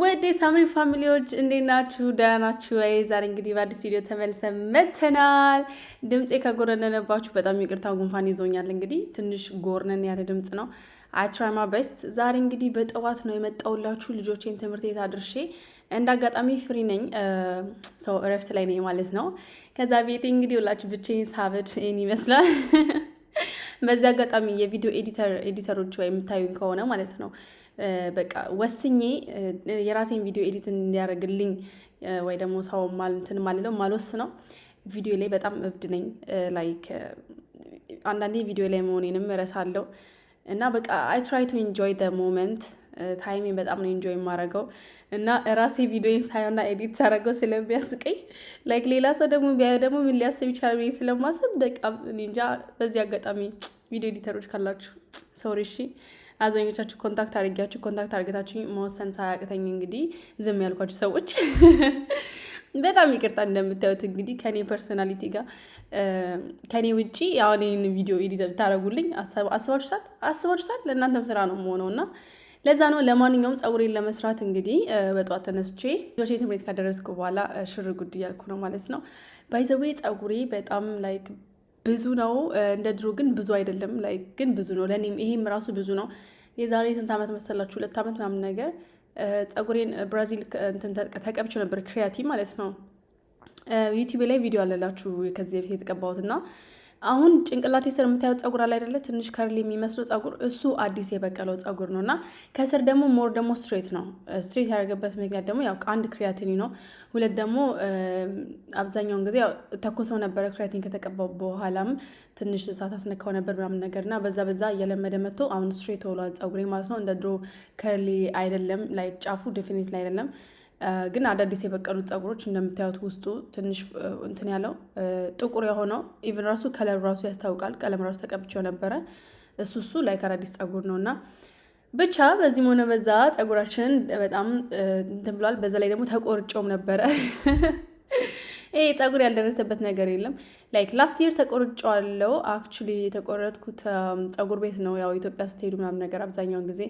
ውድ የሳምሪ family ዎች እንዴት ናችሁ? ደህና ናችሁ ወይ? ዛሬ እንግዲህ በአዲስ ቪዲዮ ተመልሰን መተናል። ድምፄ ከጎረነነባችሁ በጣም ይቅርታ፣ ጉንፋን ይዞኛል። እንግዲህ ትንሽ ጎርነን ያለ ድምፅ ነው። I try my best። ዛሬ እንግዲህ በጠዋት ነው የመጣሁላችሁ ልጆቼን ትምህርት ቤት አድርሼ እንደ አጋጣሚ free ነኝ፣ so እረፍት ላይ ነኝ ማለት ነው። ከዛ ቤቴ እንግዲህ ሁላችሁ ብቻዬን ሳበድ ይህን ይመስላል። በዚህ አጋጣሚ የቪዲዮ editor ኦች ወይ የምታዩኝ ከሆነ ማለት ነው፣ በቃ ወስኜ የራሴን ቪዲዮ edit እንዲያደርግልኝ ወይ ደግሞ ሰው እንትን ማልለው ማልወስነው ቪዲዮ ላይ በጣም እብድ ነኝ። Like አንዳንዴ ቪዲዮ ላይ መሆኔንም እረሳለሁ እና በቃ I try to enjoy the moment። Time ኤን በጣም ነው enjoy የማደርገው እና ራሴ ቪዲዮን ሳየውና edit ሳደርገው ስለሚያስቀኝ like ሌላ ሰው ደግሞ ቢያየው ደግሞ ምን ሊያስብ ይችላል ብዬ ስለማስብ በቃ እኔ እንጃ። በዚህ አጋጣሚ ቪዲዮ editor ኦች ካላችሁ sorry እሺ። አብዛኞቻችሁ contact አድርጊያችሁ contact አድርገታችሁ መወሰን ሳያቅተኝ እንግዲህ ዝም ያልኳችሁ ሰዎች በጣም ይቅርታ። እንደምታዩት እንግዲህ ከኔ personality ጋር ከኔ ውጪ አሁን ይህን ቪዲዮ edit ብታደርጉልኝ አስባችሁታል? አስባችሁታል? ለእናንተም ስራ ነው የምሆነው እና ለዛ ነው። ለማንኛውም ፀጉሬን ለመስራት እንግዲህ በጠዋት ተነስቼ ልጆቼ ትምህርት ቤት ካደረስኩ በኋላ ሽር ጉድ እያልኩ ነው ማለት ነው። By the way ፀጉሬ በጣም like ብዙ ነው። እንደ ድሮ ግን ብዙ አይደለም። Like ግን ብዙ ነው። ለእኔም ይሄም ራሱ ብዙ ነው። የዛሬ ስንት ዓመት መሰላችሁ? 2 ዓመት ምናምን ነገር ፀጉሬን ብራዚል እንትን ተቀብቼው ነበር፣ creatine ማለት ነው። YouTube ላይ ቪዲዮ አለላችሁ ከዚህ በፊት የተቀባሁት። እና አሁን ጭንቅላቴ ስር የምታዩት ፀጉር አለ አይደለ? ትንሽ curly የሚመስለው ፀጉር፣ እሱ አዲስ የበቀለው ፀጉር ነው እና ከስር ደግሞ more ደግሞ straight ነው። Straight ያደረገበት ምክንያት ደግሞ ያው አንድ creatine ነው፣ ሁለት ደግሞ አብዛኛውን ጊዜ ያው ተኩሰው ነበረ፣ creatine ከተቀባው በኋላም ትንሽ እሳት አስነካው ነበር ምናምን ነገር እና በዛ በዛ እየለመደ መጥቶ አሁን straight ሆኗል ፀጉሬ ማለት ነው። እንደ ድሮ curly አይደለም፣ like ጫፉ definitely አይደለም። ግን አዳዲስ የበቀሉት ፀጉሮች እንደምታዩት ውስጡ ትንሽ እንትን ያለው ጥቁር የሆነው even ራሱ color ራሱ ያስታውቃል። ቀለም ራሱ ተቀብቼው ነበረ። እሱ like አዳዲስ ፀጉር ነው እና ብቻ በዚህም ሆነ በዛ ፀጉራችንን በጣም እንትን ብሏል። በዛ ላይ ደግሞ ተቆርጮም ነበረ። ይሄ ፀጉር ያልደረሰበት ነገር የለም። Like last year ተቆርጬዋለሁ። Actually የተቆረጥኩት ፀጉር ቤት ነው። ያው ኢትዮጵያ ስትሄዱ ምናምን ነገር አብዛኛውን ጊዜ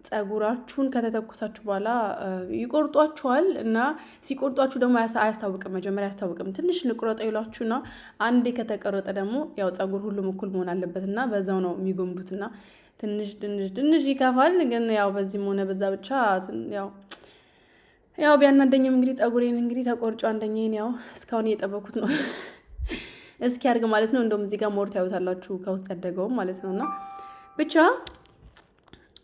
ፀጉራችሁን ከተተኮሳችሁ በኋላ ይቆርጧችኋል እና ሲቆርጧችሁ ደግሞ አያስታውቅም። መጀመሪያ አያስታውቅም። ትንሽ ልቁረጠው ይሏችሁና አንዴ ከተቆረጠ ደግሞ ያው ፀጉር ሁሉም እኩል መሆን አለበት እና በዛው ነው የሚጎምዱት እና ትንሽ ትንሽ ትንሽ ይከፋል። ግን ያው በዚህም ሆነ በዛ ብቻ ያው ቢያናደኝም እንግዲህ ፀጉሬን እንግዲህ ተቆርጮ አንደኛዬን ያው እስካሁን እየጠበኩት ነው እስኪያድግ ማለት ነው። እንደውም እዚህ ጋር more ታዩታላችሁ ከውስጥ ያደገውም ማለት ነው። እና ብቻ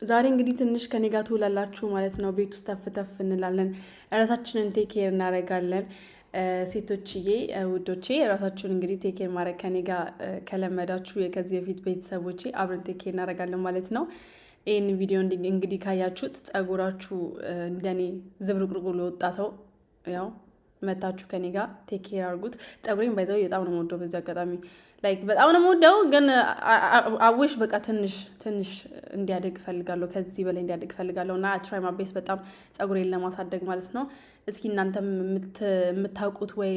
ዛሬ እንግዲህ ትንሽ ከኔ ጋር ትውላላችሁ ማለት ነው። ቤት ውስጥ ተፍ ተፍ እንላለን፣ ራሳችንን take care እናደርጋለን። ሴቶችዬ፣ ውዶቼ፣ ራሳችሁን እንግዲህ take care ማድረግ ከኔ ጋር ከለመዳችሁ የከዚህ በፊት ቤተሰቦቼ አብረን take care እናደርጋለን ማለት ነው። ይህን ቪዲዮ እንግዲህ ካያችሁት ጸጉራችሁ እንደኔ ዝብርቅርቁ ለወጣ ሰው ያው መታችሁ ከኔ ጋር take care አድርጉት። ፀጉሬን by the way በጣም ነው የምወደው። በዚህ አጋጣሚ like በጣም ነው የምወደው፣ ግን I wish በቃ ትንሽ ትንሽ እንዲያድግ እፈልጋለሁ። ከዚህ በላይ እንዲያድግ እፈልጋለሁ እና try my best በጣም ፀጉሬን ለማሳደግ ማለት ነው። እስኪ እናንተም የምታውቁት ወይ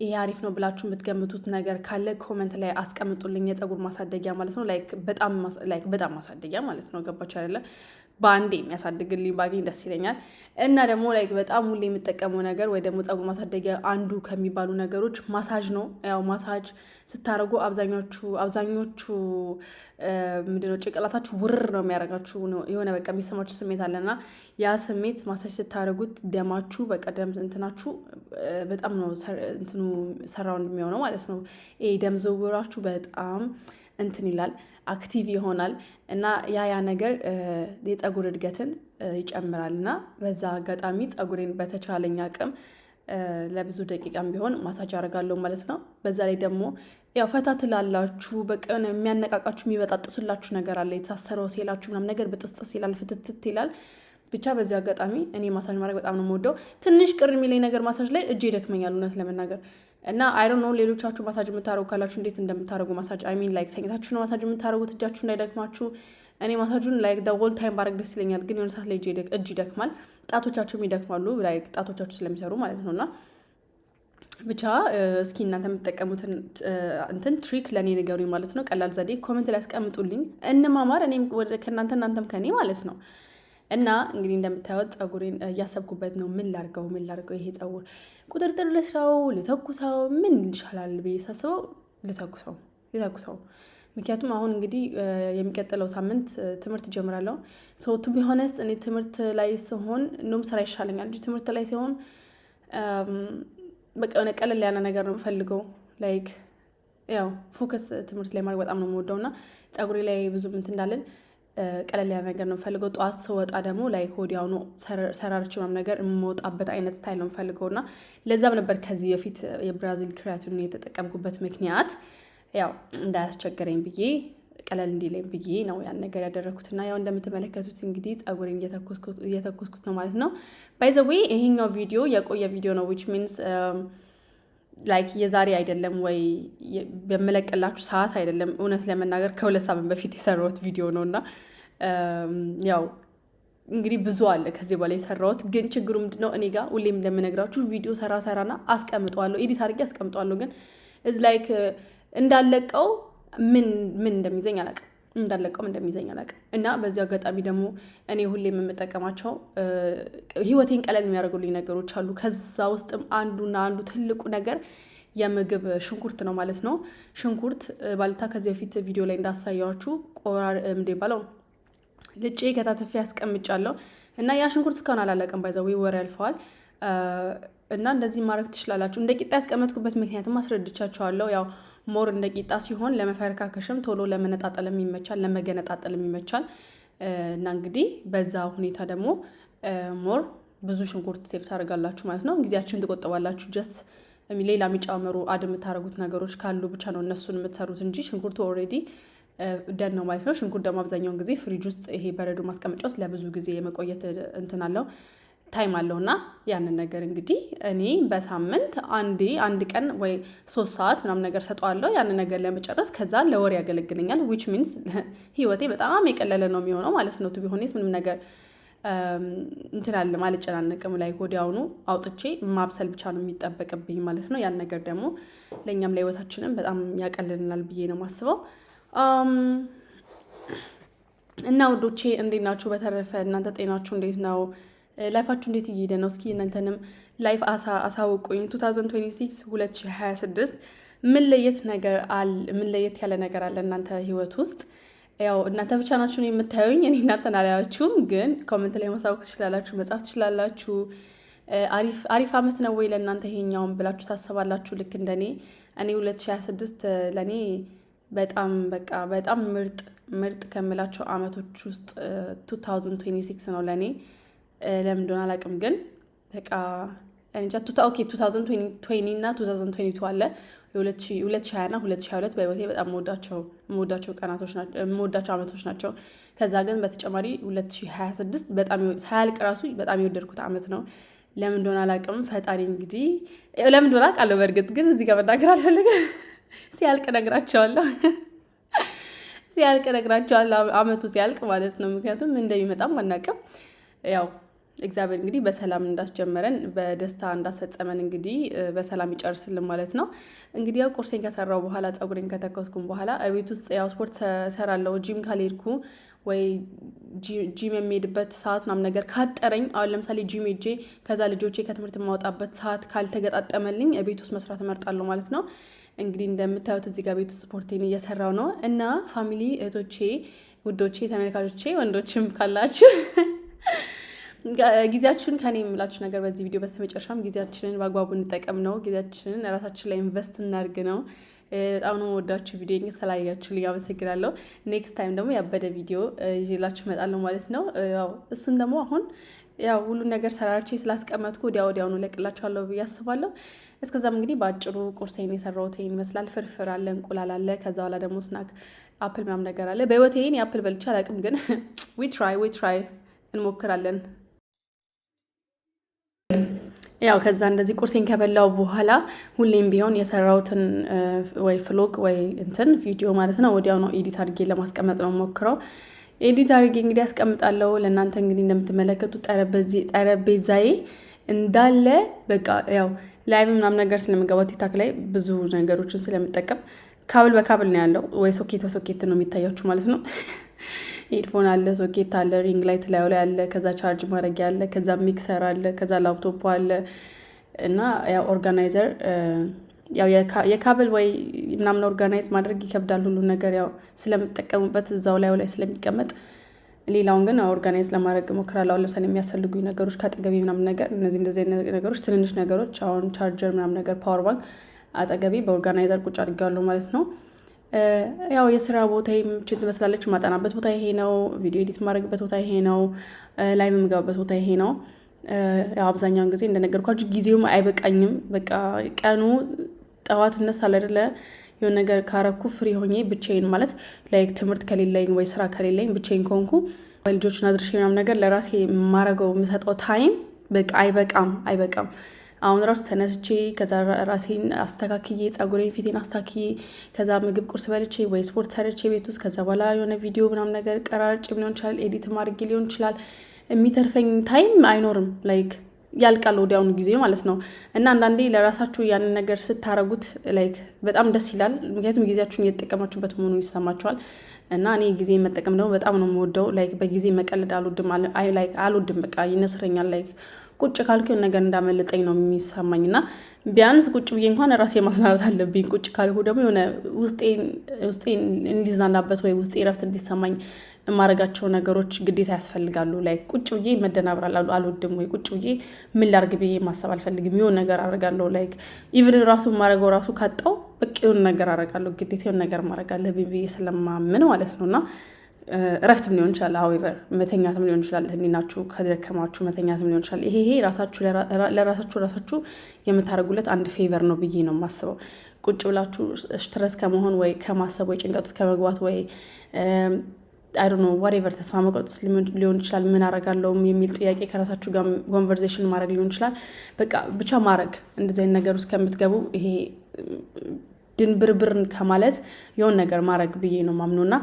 ይሄ አሪፍ ነው ብላችሁ የምትገምቱት ነገር ካለ comment ላይ አስቀምጡልኝ። የፀጉር ማሳደጊያ ማለት ነው። Like በጣም ማሳደጊያ ማለት ነው። ገባችሁ አይደለ? በአንዴ የሚያሳድግልኝ ባገኝ ደስ ይለኛል። እና ደግሞ like በጣም ሁሌ የምጠቀመው ነገር ወይ ደግሞ ፀጉር ማሳደጊያ አንዱ ከሚባሉ ነገሮች ማሳጅ ነው። ያው ማሳጅ ስታደርጉ አብዛኞቹ ምንድነው ጭንቅላታችሁ ውርር ነው የሚያደርጋችሁ። የሆነ በቃ የሚሰማችሁ ስሜት አለና ያ ስሜት ማሳጅ ስታደርጉት ደማችሁ በቃ ደም እንትናችሁ በጣም ነው እንትኑ surround የሚሆነው ማለት ነው። ይሄ ደም ዝውውራችሁ በጣም እንትን ይላል፣ active ይሆናል እና ያ ያ ነገር የፀጉር እድገትን ይጨምራል። እና በዛ አጋጣሚ ፀጉሬን በተቻለኝ አቅም ለብዙ ደቂቃም ቢሆን ማሳጅ አደርጋለሁ ማለት ነው። በዛ ላይ ደግሞ ያው ፈታ ትላላችሁ። በቃ የሚያነቃቃችሁ የሚበጣጥሱላችሁ ነገር አለ። የታሰረው ሴላችሁ ምናምን ነገር ብጥስጥስ ይላል፣ ፍትትት ይላል። ብቻ በዚህ አጋጣሚ እኔ ማሳጅ ማድረግ በጣም ነው የምወደው። ትንሽ ቅር የሚለኝ ነገር ማሳጅ ላይ እጄ ይደክመኛል እውነት ለመናገር። እና I don't know ሌሎቻችሁ ማሳጅ የምታደርጉ ካላችሁ እንዴት እንደምታደርጉ ማሳጅ፣ I mean like ተኝታችሁ ነው ማሳጅ የምታደርጉት እጃችሁ እንዳይደክማችሁ? እኔ ማሳጁን like the whole time ባደርግ ደስ ይለኛል፣ ግን የሆነ ሰዓት ላይ እጅ ይደክማል፣ ጣቶቻችሁም ይደክማሉ፣ like ጣቶቻችሁ ስለሚሰሩ ማለት ነው። እና ብቻ እስኪ እናንተ የምትጠቀሙትን እንትን trick ለእኔ ንገሩኝ ማለት ነው። ቀላል ዘዴ comment ላይ አስቀምጡልኝ፣ እንማማር። እኔም ከእናንተ እናንተም ከእኔ ማለት ነው። እና እንግዲህ እንደምታዩት ፀጉሬን እያሰብኩበት ነው። ምን ላርገው፣ ምን ላርገው፣ ይሄ ፀጉር ቁጥርጥር ልስራው፣ ልተኩሰው፣ ምን ይሻላል ብዬ ሳስበው ልተኩሰው ልተኩሰው። ምክንያቱም አሁን እንግዲህ የሚቀጥለው ሳምንት ትምህርት ጀምራለሁ። So to be honest እኔ ትምህርት ላይ ስሆን እንደውም ስራ ይሻለኛል እንጂ ትምህርት ላይ ሲሆን በቃ የሆነ ቀለል ያለ ነገር ነው የምፈልገው። Like ያው focus ትምህርት ላይ ማድረግ በጣም ነው የምወደው እና ፀጉሬ ላይ ብዙም እንትን እንዳለን ቀለል ያለ ነገር ነው የምፈልገው። ጠዋት ስወጣ ደግሞ like ወዲያውኑ ሰራርቼ ምናምን ነገር የምወጣበት አይነት style ነው የምፈልገው እና ለዛም ነበር ከዚህ በፊት የብራዚል keratin የተጠቀምኩበት ምክንያት፣ ያው እንዳያስቸግረኝ ብዬ፣ ቀለል እንዲለኝ ብዬ ነው ያን ነገር ያደረግኩት። እና ያው እንደምትመለከቱት እንግዲህ ፀጉሬን እየተኮስኩት ነው ማለት ነው። By the way ይሄኛው ቪዲዮ የቆየ ቪዲዮ ነው፣ which means like የዛሬ አይደለም ወይ በምለቅላችሁ ሰዓት አይደለም። እውነት ለመናገር ከ2 ሳምንት በፊት የሰራሁት ቪዲዮ ነው እና ያው እንግዲህ ብዙ አለ ከዚህ በኋላ የሰራሁት። ግን ችግሩ ምንድነው? እኔ ጋር ሁሌም እንደምነግራችሁ ቪዲዮ ሰራ ሰራና አስቀምጠዋለሁ፣ edit አድርጌ አስቀምጠዋለሁ። ግን it's like እንዳለቀው ምን ምን እንደሚይዘኝ አላውቅም፣ እንዳለቀውም እንደሚይዘኝ አላውቅም። እና በዚሁ አጋጣሚ ደግሞ እኔ ሁሌም የምጠቀማቸው ህይወቴን ቀለል የሚያደርጉልኝ ነገሮች አሉ። ከዛ ውስጥም አንዱና አንዱ ትልቁ ነገር የምግብ ሽንኩርት ነው ማለት ነው። ሽንኩርት ባልታ ከዚህ በፊት ቪዲዮ ላይ እንዳሳያችሁ ቆራር ምንድን ይባለው ልጬ ከታተፌ ያስቀምጫለሁ እና ያ ሽንኩርት እስካሁን አላለቀም። By the way ወር ያልፈዋል። እና እንደዚህ ማድረግ ትችላላችሁ። እንደ ቂጣ ያስቀመጥኩበት ምክንያትም አስረድቻችኋለሁ። ያው more እንደ ቂጣ ሲሆን ለመፈረካከሽም ቶሎ ለመነጣጠልም ይመቻል፣ ለመገነጣጠልም ይመቻል። እና እንግዲህ በዛ ሁኔታ ደግሞ more ብዙ ሽንኩርት save ታደርጋላችሁ ማለት ነው። ጊዜያችሁን ትቆጥባላችሁ። Just ሌላ የሚጨምሩ add የምታደርጉት ነገሮች ካሉ ብቻ ነው እነሱን የምትሰሩት እንጂ ሽንኩርቱ already done ነው ማለት ነው። ሽንኩርት ደግሞ አብዛኛውን ጊዜ ፍሪጅ ውስጥ ይሄ በረዶ ማስቀመጫ ውስጥ ለብዙ ጊዜ የመቆየት እንትን አለው፣ time አለው። እና ያንን ነገር እንግዲህ እኔ በሳምንት አንዴ አንድ ቀን ወይ 3 ሰዓት ምናምን ነገር ሰጠዋለሁ ያንን ነገር ለመጨረስ። ከዛ ለወር ያገለግለኛል፣ which means ህይወቴ በጣም የቀለለ ነው የሚሆነው ማለት ነው። To be honest ምንም ነገር እንትን አለ አልጨናነቅም። Like ወዲያውኑ አውጥቼ ማብሰል ብቻ ነው የሚጠበቅብኝ ማለት ነው። ያን ነገር ደግሞ ለእኛም ለህይወታችንም በጣም ያቀልልናል ብዬ ነው የማስበው። እና ውዶቼ እንዴት ናችሁ? በተረፈ እናንተ ጤናችሁ እንዴት ነው? Life ኣችሁ እንዴት እየሄደ ነው? እስኪ እናንተንም life አሳውቁኝ። 2026 2026 ምን ለየት ያለ ነገር አለ እናንተ ህይወት ውስጥ? ያው እናንተ ብቻ ናችሁ የምታዩኝ፣ እኔ እናንተን አላያችሁም። ግን comment ላይ ማሳወቅ ትችላላችሁ፣ መጻፍ ትችላላችሁ። አሪፍ አመት ነው ወይ ለእናንተ ይሄኛውን ብላችሁ ታስባላችሁ? ልክ እንደኔ እኔ 2026 ለእኔ በጣም በቃ በጣም ምርጥ ምርጥ ከምላቸው አመቶች ውስጥ 2026 ነው ለእኔ። ለምን እንደሆነ አላውቅም፣ ግን በቃ እንጃ። Okay፣ 2020 እና 2022 አለ፣ 2020 እና 2022 በህይወቴ በጣም የምወዳቸው ቀናቶች የምወዳቸው አመቶች ናቸው። ከዛ ግን በተጨማሪ 2026 በጣም ሳያልቅ ራሱ በጣም የወደድኩት አመት ነው። ለምን እንደሆነ አላውቅም። ፈጣሪ እንግዲህ ለምን እንደሆነ አውቃለሁ። በእርግጥ ግን እዚህ ጋር መናገር አልፈልግም። ሲያልቅ እነግራቸዋለሁ። ሲያልቅ እነግራቸዋለሁ። አመቱ ሲያልቅ ማለት ነው። ምክንያቱም እንደሚመጣም አናውቅም። ያው እግዚአብሔር እንግዲህ በሰላም እንዳስጀመረን በደስታ እንዳስፈጸመን እንግዲህ በሰላም ይጨርስልን ማለት ነው። እንግዲህ ያው ቁርሴን ከሰራው በኋላ፣ ፀጉሬን ከተኮስኩም በኋላ ቤት ውስጥ ያው ስፖርት ሰራለሁ። ጂም ካልሄድኩ ወይ ጂም የሚሄድበት ሰዓት ምናምን ነገር ካጠረኝ፣ አሁን ለምሳሌ ጂም ሄጄ ከዛ ልጆቼ ከትምህርት የማወጣበት ሰዓት ካልተገጣጠመልኝ ቤት ውስጥ መስራት እመርጣለሁ ማለት ነው። እንግዲህ እንደምታዩት እዚህ ጋር ቤት ውስጥ ስፖርቴን እየሰራው ነው። እና family፣ እህቶቼ፣ ውዶቼ፣ ተመልካቾቼ፣ ወንዶችም ካላችሁ ጊዜያችሁን ከኔ የምላችሁ ነገር በዚህ ቪዲዮ በስተመጨረሻም ጊዜያችንን በአግባቡ እንጠቀም ነው። ጊዜያችንን ራሳችን ላይ invest እናድርግ ነው። በጣም ነው የምወዳችሁ። ቪዲዮ ስላያችሁልኝ አመሰግናለሁ። Next time ደግሞ ያበደ ቪዲዮ ይዤላችሁ እመጣለሁ ማለት ነው። ያው እሱን ደግሞ አሁን ያው ሁሉን ነገር ሰራርቼ ስላስቀመጥኩ ወዲያ ወዲያውኑ እለቅላችኋለሁ ብዬ አስባለሁ። እስከዛም እንግዲህ በአጭሩ ቁርሴን የሰራሁት ይሄን ይመስላል። ፍርፍር አለ፣ እንቁላል አለ። ከዛ በኋላ ደግሞ snack apple ምናምን ነገር አለ። በህይወቴ ይሄን የ apple በልቼ አላውቅም፣ ግን we try, we try፣ እንሞክራለን። ያው ከዛ እንደዚህ ቁርሴን ከበላው በኋላ ሁሌም ቢሆን የሰራሁትን ወይ vlog ወይ እንትን ቪዲዮ ማለት ነው ወዲያው ነው edit አድርጌ ለማስቀመጥ ነው ሞክረው። Edit አድርጌ እንግዲህ ያስቀምጣለሁ ለእናንተ። እንግዲህ እንደምትመለከቱ ጠረጴዛዬ እንዳለ በቃ ያው Live ምናምን ነገር ስለምገባ TikTok ላይ ብዙ ነገሮችን ስለምጠቀም cable በ cable ነው ያለው፣ ወይ ሶኬት በሶኬት ነው የሚታያችሁ ማለት ነው። Headphone አለ፣ ሶኬት አለ፣ ring light ላዩ ላይ አለ፣ ከዛ charge ማድረጊያ አለ፣ ከዛ mixer አለ፣ ከዛ ላፕቶፕ አለ። እና ያው organizer ያው የካብል ወይ ምናምን organize ማድረግ ይከብዳል። ሁሉ ነገር ያው ስለምጠቀሙበት እዛው ላዩ ላይ ስለሚቀመጥ ሌላውን ግን organize ለማድረግ እሞክራለሁ። አሁን ለምሳሌ የሚያስፈልጉኝ ነገሮች ከአጠገቤ ምናምን ነገር፣ እነዚህ እንደዚህ አይነት ነገሮች፣ ትንንሽ ነገሮች፣ አሁን ቻርጀር ምናምን ነገር፣ power bank አጠገቤ በ organizer ቁጭ አድርጌዋለሁ ማለት ነው። ያው የስራ ቦታዬም ይችን ትመስላለች። የማጠናበት ቦታ ይሄ ነው። ቪዲዮ edit የማደርግበት ቦታ ይሄ ነው። Live የምገባበት ቦታ ይሄ ነው። ያው አብዛኛውን ጊዜ እንደነገርኳችሁ ጊዜውም አይበቃኝም። በቃ ቀኑ ጠዋት እነሳለሁ አይደለ? የሆነ ነገር ካረኩ free ሆኜ ብቻዬን ማለት like ትምህርት ከሌለኝ ወይ ስራ ከሌለኝ፣ ብቻዬን ከሆንኩ፣ ልጆቹን አድርሼ ምናምን ነገር ለራሴ የማረገው የምሰጠው time በቃ አይበቃም፣ አይበቃም። አሁን ራሱ ተነስቼ፣ ከዛ ራሴን አስተካክዬ፣ ጸጉሬን ፊቴን አስተካክዬ፣ ከዛ ምግብ ቁርስ በልቼ ወይ ስፖርት ሰርቼ ቤት ውስጥ፣ ከዛ በኋላ የሆነ ቪዲዮ ምናምን ነገር ቀራርጬ ሊሆን ይችላል፣ edit አድርጌ ሊሆን ይችላል። የሚተርፈኝ time አይኖርም። Like ያልቃል ወዲያውኑ ጊዜ ማለት ነው። እና አንዳንዴ ለራሳችሁ ያንን ነገር ስታረጉት like በጣም ደስ ይላል። ምክንያቱም ጊዜያችሁን እየተጠቀማችሁበት መሆኑ ይሰማችኋል። እና እኔ ጊዜ መጠቀም ደግሞ በጣም ነው የምወደው። Like በጊዜ መቀለድ አልወድም፣ like አልወድም፣ በቃ ይነስረኛል። Like ቁጭ ካልኩ የሆነ ነገር እንዳመለጠኝ ነው የሚሰማኝ። እና ቢያንስ ቁጭ ብዬ እንኳን ራሴ ማዝናናት አለብኝ። ቁጭ ካልኩ ደግሞ የሆነ ውስጤን እንዲዝናናበት ወይ ውስጤ እረፍት እንዲሰማኝ የማደርጋቸው ነገሮች ግዴታ ያስፈልጋሉ። Like ቁጭ ብዬ መደናበር አልወድም፣ ወይ ቁጭ ብዬ ምን ላርግ ብዬ ማሰብ አልፈልግም። የሆነ ነገር አደርጋለሁ። Like even ራሱ የማደርገው ራሱ ካጣው በቃ የሆነ ነገር አደርጋለሁ። ግዴታ የሆነ ነገር ማድረግ አለብኝ ብዬ ስለማምን ማለት ነው። እና እረፍትም ሊሆን ይችላል። However መተኛትም ሊሆን ይችላል። ህሊናችሁ ከደከማችሁ መተኛትም ሊሆን ይችላል። ይሄ ራሳችሁ ለራሳችሁ ራሳችሁ የምታደርጉለት አንድ favor ነው ብዬ ነው የማስበው። ቁጭ ብላችሁ stress ከመሆን ወይ ከማሰብ ወይ ጭንቀት ውስጥ ከመግባት ወይ I don't know whatever ተስፋ መቁረጥ ውስጥ ሊሆን ይችላል። ምን አደርጋለሁ የሚል ጥያቄ ከራሳችሁ ጋር conversation ማድረግ ሊሆን ይችላል። በቃ ብቻ ማድረግ፣ እንደዚህ አይነት ነገር ውስጥ ከምትገቡ፣ ይሄ ድንብርብርን ከማለት የሆነ ነገር ማድረግ ብዬ ነው ማምነው። እና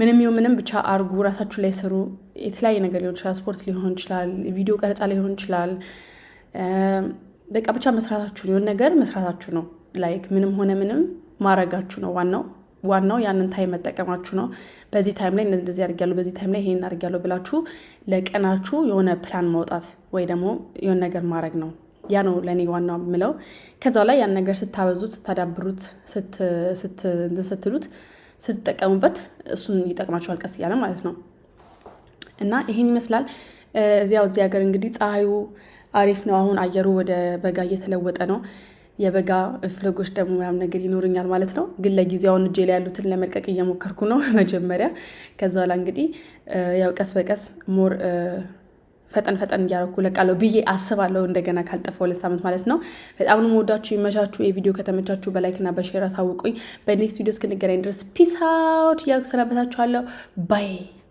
ምንም ይሁን ምንም ብቻ አርጉ፣ ራሳችሁ ላይ ስሩ። የተለያየ ነገር ሊሆን ይችላል። ስፖርት ሊሆን ይችላል፣ ቪዲዮ ቀረጻ ሊሆን ይችላል። በቃ ብቻ መስራታችሁ፣ የሆነ ነገር መስራታችሁ ነው። Like ምንም ሆነ ምንም ማድረጋችሁ ነው ዋናው። ዋናው ያንን time መጠቀማችሁ ነው። በዚህ time ላይ እንደዚህ አድርጊያለሁ፣ በዚህ time ላይ ይሄን አድርጊያለሁ ብላችሁ ለቀናችሁ የሆነ ፕላን ማውጣት ወይ ደግሞ የሆነ ነገር ማድረግ ነው። ያ ነው ለእኔ ዋናው የምለው። ከዛ ላይ ያን ነገር ስታበዙት፣ ስታዳብሩት፣ ስትሉት፣ ስትጠቀሙበት እሱን ይጠቅማችኋል ቀስ እያለ ማለት ነው። እና ይሄን ይመስላል። እዚያው እዚህ ሀገር እንግዲህ ፀሐዩ አሪፍ ነው። አሁን አየሩ ወደ በጋ እየተለወጠ ነው። የበጋ vlog ኦች ደግሞ ምናምን ነገር ይኖሩኛል ማለት ነው። ግን ለጊዜው አሁን እጄ ላይ ያሉትን ለመልቀቅ እየሞከርኩ ነው መጀመሪያ። ከዛ በኋላ እንግዲህ ያው ቀስ በቀስ more ፈጠን ፈጠን እያደረኩ እለቃለሁ ብዬ አስባለሁ። እንደገና ካልጠፋ 2 ሳምንት ማለት ነው። በጣም ነው የምወዳችሁ። ይመቻችሁ። የቪዲዮ ከተመቻችሁ በ like እና በ share አሳውቁኝ። በ next ቪዲዮ እስክንገናኝ ድረስ peace out እያልኩ ሰናበታችኋለሁ። Bye.